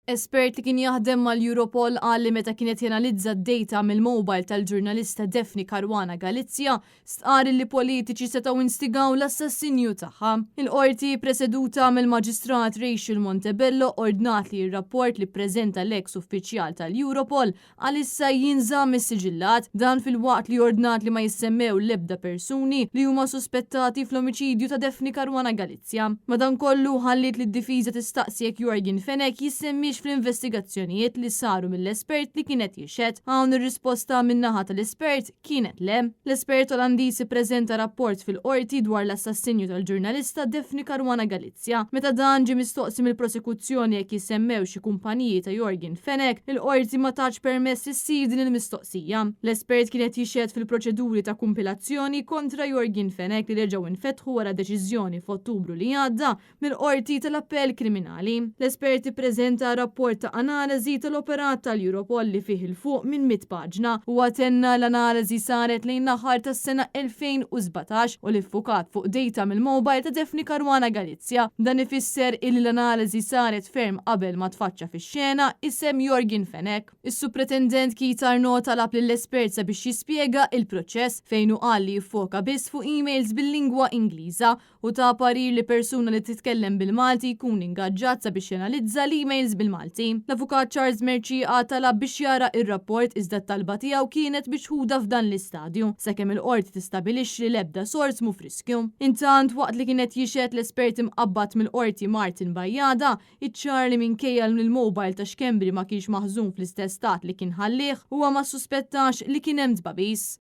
Espert li kien jaħdem mal-Europol qal li meta kien qed janalizza d-data mill-mobile tal-ġurnalista Daphne Caruana Galizia, stqarr li politiċi setgħu instigaw l-assassinju tagħha. Il-qorti preseduta mill-Maġistrat Rachel Montebello ordnat li r-rapport li ppreżenta l-eks uffiċjal tal-Europol għalissa jinżamm issiġillat, dan filwaqt li ordnat li ma jissemmew l-ebda persuni li huma suspettati fl-omiċidju ta' Daphne Caruana Galizia. Madankollu, ħalliet lid-difiża tistaqsi jekk Yorgen Fenech jissemmiex fl-investigazzjonijiet li saru mill-espert li kien qed jixhed. Hawn ir-risposta min-naħa tal-espert kienet le. L-espert Olandiż ippreżenta rapport fil-Qorti dwar l-assassinju tal-ġurnalista Daphne Caruana Galizia. Meta dan ġie mistoqsi mill-prosekuzzjoni jekk jissemmew xi kumpaniji ta' Yorgen Fenech, il-Qorti ma tatx permess li ssir din il-mistoqsija. L-espert kien qed jixhed fil-proċeduri ta' kumpilazzjoni kontra Yorgen Fenech li reġgħu nfetħu wara deċiżjoni f'Ottubru li għadda mill-Qorti tal-Appell Kriminali. L-espert ippreżenta rapport ta' analiżi tal-operat tal-Europol li fih 'il fuq minn 100 paġna. Huwa tenna l-analiżi saret lejn l-aħħar tas-sena 2017 u li ffukat fuq data mill-mobile ta' Daphne Caruana Galizia. Dan ifisser illi l-analiżi saret ferm qabel ma tfaċċa fix-xena isem Yorgen Fenech. Is-Supretendent Keith Arnaud talab lill-espert sabiex jispjega il-proċess fejn hu qal li jiffoka biss fuq emails bil-lingwa Ingliża u ta parir li persuna li titkellem bil-Malti jkun ingaġġat sabiex janalizza l-emails bil-Malti. L-Avukat Charles Mercieca talab biex jara ir-rapport iżda t-talba tiegħu kienet miċħuda f'dan l-istadju, sakemm il-qorti tistabilixxi li l-ebda sors mhu f'riskju. Intant, waqt li kien qed jixhed l-espert imqabbad mill-qorti Martin Bajada, iċ-ċar li minkejja li l-mobile ta' Schembri ma kienx maħżun fl-istess stat li kien ħallih, huwa ma suspettax li kien hemm tbagħbis.